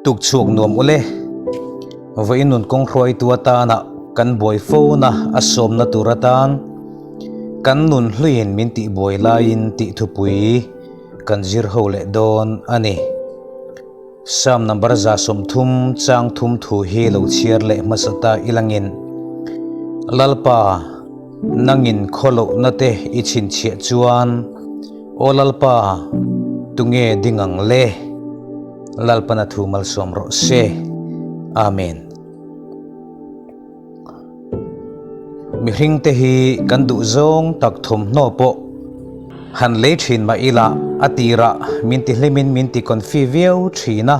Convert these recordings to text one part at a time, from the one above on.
Tuk chhuak nuam ule. Vawiin nun kawng hruaitu atana kan buai fona a sawmna tur atan kan nun hluiin min tih buai laiin tih thupui kan zir ho leh dawn a ni. Psalm number 130 chang thum thu hi lo chhiar leh hmasa ta ilangin Lalpa nangin khawlohna te i chhinchhiah chuan Aw Lalpa tunge ding ang le? Lalpan a thu malsawm rawh se. Amen. Mihring te hi kan duh zawng tak thawmhnaw pawh han lei thin mah ila a tirah min ti hlimin min ti confi viau thin a,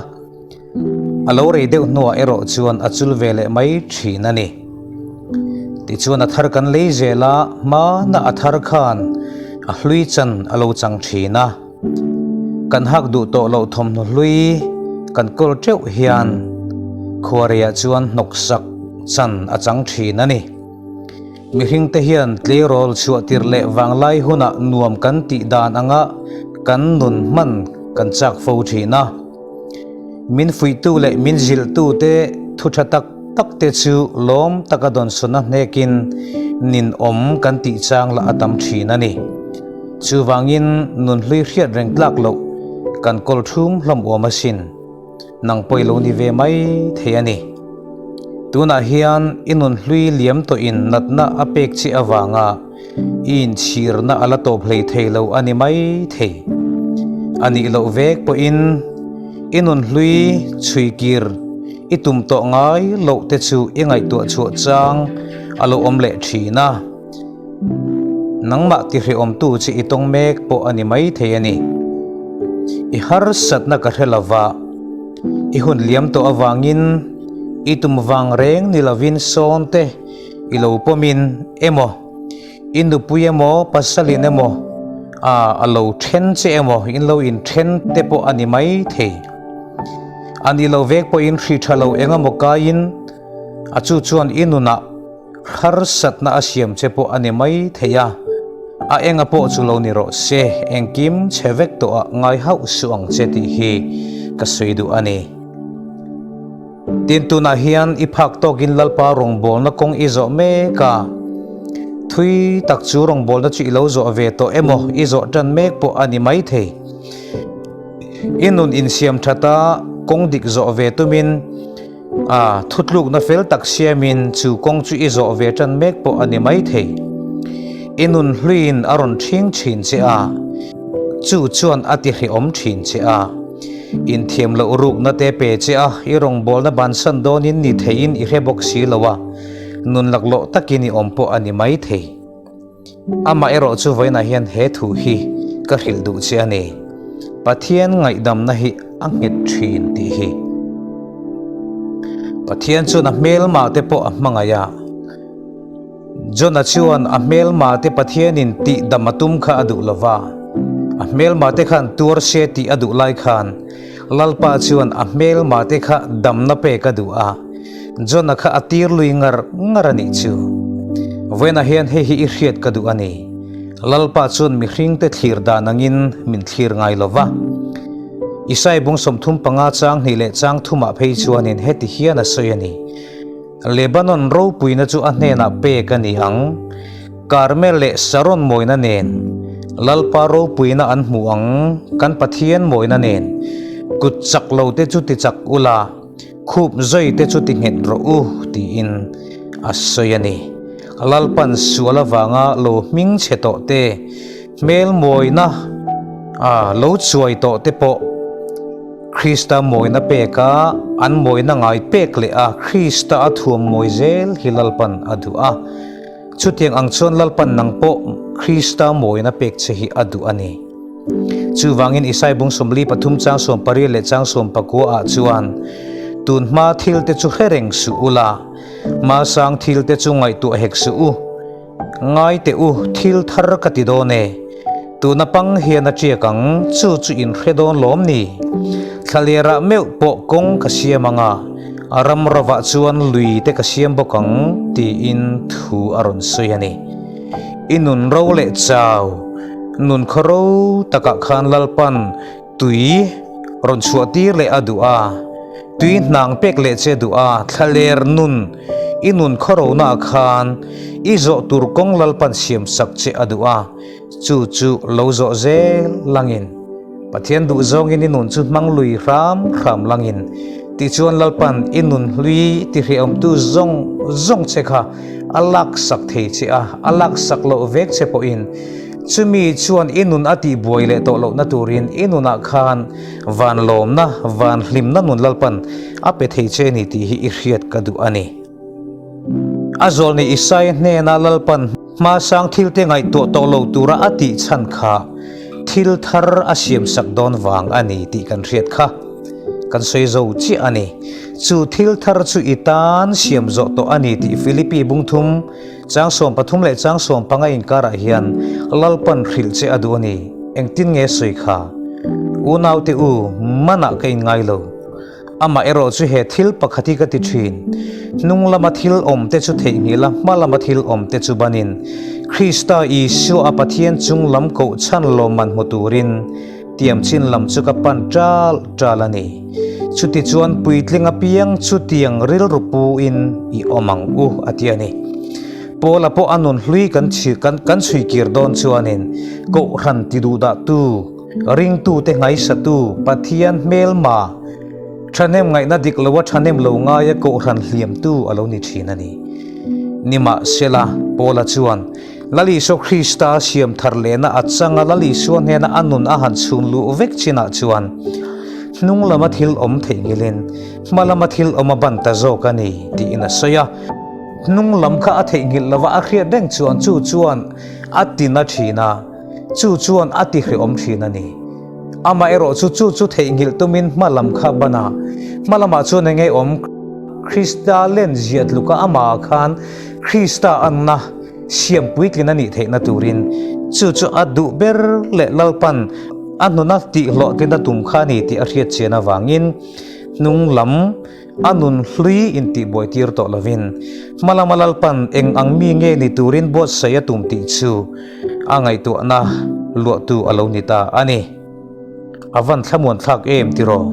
a lo rei deuh hnuah erawh chuan a chul ve leh mai thin a ni. Tichuan a thar kan lei zel a, hmana a thar khan a hlui chan a lo chang thin a. Kan hak duh tawh loh thawmhnaw hlui kan kawl teuh hian khuareiah chuan hnawksak chan a chang thin a ni. Mihringte hian tleirawl chhuah tirh leh vanglai hunah nuam kan tih dan anga kan nun hman kan chak fo thin a. Min fuihtu leh min zilhtu te thu tha tak tak te chu lawm taka dawnsawn a hnekin ninawm kan tih chang lah a tam thin a ni. Chuvangin nunhlui hriat reng tlak loh kan kawl thum hlawm uam asin. Nang pawh i lo ni ve mai thei a ni. Tunah hian i nunhlui liam tawhin natna a pek che avanga i inchhirna a la tawp hlei thei lo a ni mai thei. A nih loh vek pawhin i nunhlui chhuikir i tum tawh ngai loh te chu i ngaihtuah chhuah chang a lo awm leh thin a. Nangmah tihrehawmtu chu i tawng mek pawh a ni mai thei a ni. I harsatna ka hre lova, i hun liam tawh avangin i tum vang reng ni lovin sawn te i lo pawmin emaw, i nupui emaw, pasalin emaw a a lo then che emaw, in lo inthen te pawh a ni mai thei. A nih loh vek pawhin hri tha lo eng emaw kaiin a chu chuan i nunah Harsatna a siam che pawh a ni mai thei a, a enga pawh chu lo ni rawh se, engkim chhe vek tawh ah ngai hauh suh ang che tih hi ka sawi duh a ni. Tin tunah hian i phak tawkin Lalpa rawngbawlna kawng i zawh mek a, thui tak chu rawngbawlna chu i lo zawh ve tawh emaw i zawh tan mek pawh a ni mai thei. I nun insiam that a, kawng dik zawh ve tumin, A, thutlukna fel tak siamin chu kawng chu i zawh ve tan mek pawh a ni mai thei. I nun hluiin a rawn ṭhing ṭhin che a, chu chuan a ti hrehawm ṭhin che a. Inthiam loh rukna te pe che a, i rawngbawlna bansan dawnin ni theiin i hre bawk si lo a, nun laklawh takin i awm pawh a ni mai thei. Amah erawh chu vawiinah hian he thu hi ka hrilh duh che a ni, Pathian ngaihdamna hi a nghet thin tih hi. Pathian chuan a hmelma te pawh a hmangaih a. Jona chuan a hmelma te Pathianin tih dam a tum kha a duh lo va, a hmelma te khan tuar se tih a duh lai khan Lalpa chuan a hmelma te kha damna pek a duh a. Jona kha a tir lui ngar ngar a nih chu. Vawiinah hian hei hi i hriat ka duh a ni. Lalpa chuan mihringte thlir dan angin min thlir ngai lo va. Isai bung 35 chang hnih leh chang thumah phei chuanin heti hian a sawi a ni, Lebanon ropuina chu a hnenah pek a ni ang, Karmel leh Saron mawina nen, Lalpa ropuina an hmu ang, kan Pathian mawina nen, kut chak lote chu ti chak ula, Khup zai te chu ti nghet rawh u tiin a sawi a ni. Lalpan sual avanga lo hming chhe tawh te, hmel mawina a lo chuai tawh te pawh Krista mawina pek a, an mawina ngai pek leh a Krista a thuam mawi zel hi Lalpan a duh a. Chutiang ang chuan Lalpan nang pawh Krista mawina pek che hi a duh a ni. Chuvangin Isai bung 43 chang 18 leh chang 19 ah chuan, Tun hma thil te chu hre reng suh u la, hma sang thil te chu ngaihtuah hek suh u. Ngai teh u, thil thar ka ti dawn e. Tuna pang hian a tiak ang, chu chu in hre dawn lawm ni? Thlalerah meuh pawh kawng ka siam ang a, a ram rovah chuan lui te ka siam bawk ang, tiin thu a rawn sawi a ni. I nun ro leh chau, nun khaw ro takah khan Lalpan tui rawn chhuah tir leh a duh a. Tui hnang pek leh che duh a, thlaler nun i nun khawronaah khan i zawh tur kawng Lalpan siam sak che a duh a, chu chu lo zawh zel langin Pathian duh zawngin i nun chu hmang lui hram hram langin tichuan Lalpan i nun hlui tihriahawmtu zawng zawng che kha a laksak thei che a, a laksak loh vek che pawhin chumi chuan i nun a tihbuai leh tawh lohna turin i nunah khan Van lawmna, van hlimna nun Lalpan a pe thei che ni tih hi i hriat ka duh a ni. A zawlni Isaia hnena Lalpan hmasang thilte ngaihtuah tawh lo tura a tih chhan kha thil thar a siamsak dawn vang a ni tih kan hriat kha kan sawi zo chiah a ni. Chu thil thar chu i tan siam zawh tawh a ni tih Philippi bungthum Chang 13 leh chang 15 inkarah hian Lalpan hrilh che a duh a ni. Engtin nge sawi kha? Unaute u, manah ka inngai lo. Amah erawh chu he thil pakhat hi ka ti thin. Hnung lama thil awm te chu theihnghilh a, hma lama thil awm te chu banin Krista Isua a Pathian chung lam koh chhan lawmman hmu turin tiam chin lam chu ka pan ṭal ṭal a ni. Chutichuan puitling apiang chutiang rilru puin i awm ang u a ti a ni. Paula pawh a nun hlui kan kan kan chhui kir dawn chuanin Kohhran ti duhdahtu, ringtute ngaisatu, Pathian hmelma thahnem ngaihna dik loa thahnem lo ngaia Kohhran hliamtu a lo ni thin a ni. Nimahsela, Paula chuan Lal Isua Krista siam thar lehna a changa Lal Isua hnena a nun a han chhun luh vek chinah chuan hnung lama thil awm theihnghilhin hma lama thil awm a ban ta zawk a ni tiin a sawi a. Hnung lam kha a theihnghilh lova a hriat reng chuan chu chuan a tina thin a, chu chuan a tihrehawm thin a ni. Amaherawh chu chu chu theihnghilh tumin hma lam kha ban a, hma lamah chuan eng nge awm? Krista len zia tluka amahah khan Krista anna Siam puitlin a nih theihna turin chu chu a duh ber leh Lalpan a hnuna tihhlawhtlin a tum kha a ni tih a hriat chian avangin hnung lam a nun hlui intihbuai tir tawh lovin hma lama Lalpan eng ang mi nge ni turin buatsaih a tum tih chu a ngaihtuahna luahtu a lo ni ta a ni. A van thlamuan thlak em tiraw?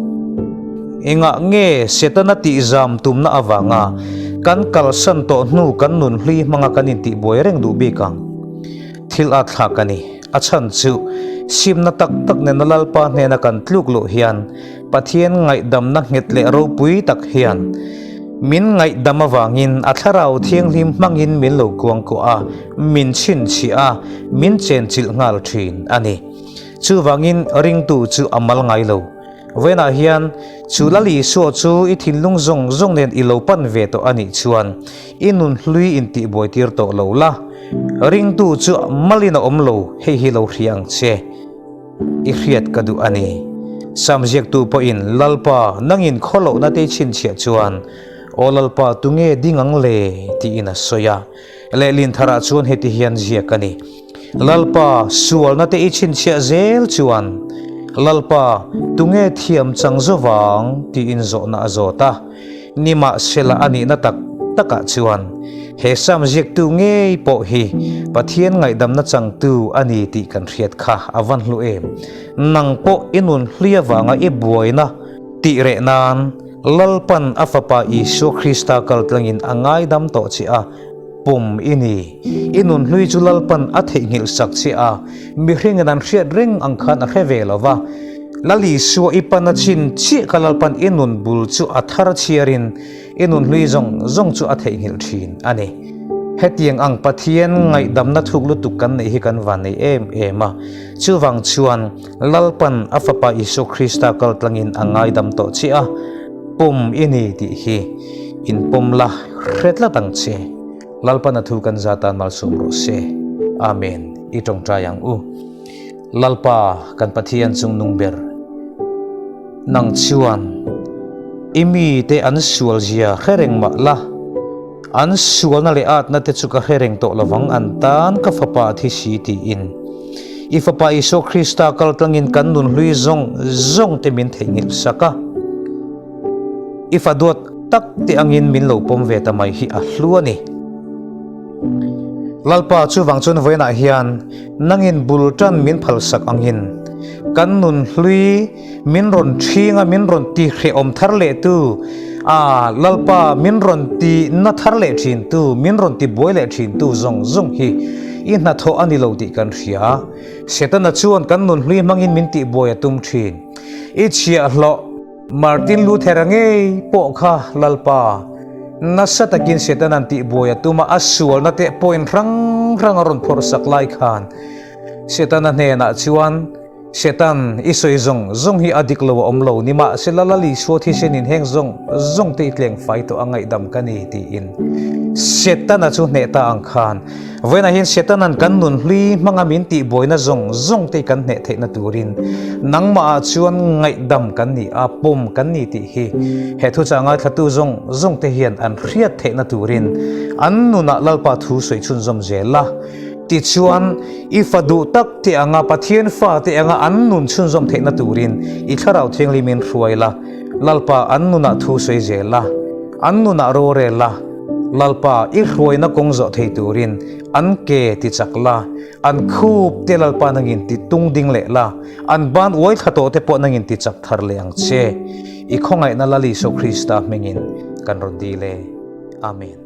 Engah nge Setana tihzam tumna avanga kan kalsan tawh hnu kan nun hlui hmanga kan intihbuai reng duh bik ang? Thil a thlak a ni. A chhan chu simna tak tak nena Lalpa hnena kan tluk luh hian Pathian ngaihdamna nghet leh ropui tak hian min ngaihdam avangin a Thlarau Thianghlim hmangin min lo kuangkuah a, min chhinchhiah a, min chenchilh nghal thin a ni. Chuvangin ringtu chu a mal ngai lo. Vawiinah hian chu Lal Isua chu i thinlung zawng zawng nen i lo pan ve tawh a nih chuan i nun hlui intihbuai tir tawh lo la. Ringtu chu malin a awm lo, hei hi lo hria ang che. I hriat ka duh a ni. Sam ziaktu pawhin, Lalpa, nangin khawlohna te i chhinchhiah chuan, Aw Lalpa, tunge ding ang le? tiin a sawi a. Lehlin tharah chuan heti hian ziak a ni, Lalpa, sualna te i chhinchhiah zel chuan, Lalpa, tunge thiam chang zawvang? tiin zawhna a zawt a. Nimahsela a nihna tak takah chuan he Sam ziaktu ngei pawh hi Pathian ngaihdamna changtu a ni tih kan hriat kha a van hlu em. Nang pawh i nun hlui avanga i buaina tih reh nan Lalpan a Fapa Isua Krista kaltlangin a ngaidam tawh che a, pawm i ni. I nunhlui chu Lalpan a theihnghilh sak che a, mihringin an hriat reng ang khan a hre ve lo va. Lal Isua i pan a chin chiah kha Lalpan i nun bul chu a thar chhiarin i nunhlui zawng zawng chu a theihnghilh thin a ni. Hetiang ang Pathian ngaihdamna thuk lutuk kan neih hi kan van nei em em a. Chuvang chuan Lalpan a Fapa Isua Krista kaltlangin a ngaidam tawh che a, pawm i ni tih hi inpawm la hre tlat ang che. Lalpan a thu kan za tan malsawm rawh se. Amen. I tawngtai ang u. Lalpa kan Pathian chung nung ber, nang chuan i mite an sual zia hre reng mah la, An sualna leh atna te chu ka hre reng tawh lovang, an tan ka Fapa a thi si tiin. I Fapa Isua Krista kaltlangin kan nun hlui zawng zawng te min theihnghilh sak a. I fa duat tak te angin min lo pawm ve ta mai hi a hlu a ni. Lalpa, chuvang chuan vawiinah hian nangin bul tan min phalsak angin. Kan nun hlui min rawn ṭhing a, min rawn ti hrehawm thar leh tu, a Lalpa min rawn ti na thar leh ṭhin tu, min rawn ti buai leh ṭhin tu zawng zawng hi i hnathawh a ni lo tih kan hria. Setana chuan kan nun hlui hmangin min tih buai a tum ṭhin. I chhiahhlawh Martin Luther-a ngei pawh kha Lalpa nasa takin Setana'n tih buai a tum a, a sualna te point hrang hrang a rawn phawrh sak lai khan Setana hnenah chuan, Setan, i sawi zawng zawng hi a dik lo a awm lo, nimahsela Lal Isua thisenin heng zawng zawng te i tleng fai tawh a ngaihdam ka ni, tiin Setana chu hneh ta ang khan vawiinah hian Setana'n kan nun hlui hmanga min tihbuaina zawng zawng te kan hneh theihna turin nangmahah chuan ngaihdam kan ni a, pawm kan ni tih hi he thuchah ngaithlatu zawng zawng te hian an hriat theihna turin an nunah Lalpa thu sawi chhunzawm zel a. Tichuan, i fa duh tak te anga Pathian fa te anga an nun chhunzawm theihna turin i Thlarau Thianghlimin hruai la, Lalpa an nunah thu sawi zel la, an nunah rorel la, Lalpa i hruaina kawng zawh thei turin an ke ti chak la, an khup te Lalpa nangin ti tung ding leh la, an ban uai thla tawh te pawh nangin ti chak thar leh ang che. I khawngaihna Lal Isua Krista hmingin kan rawn dil e. Amen.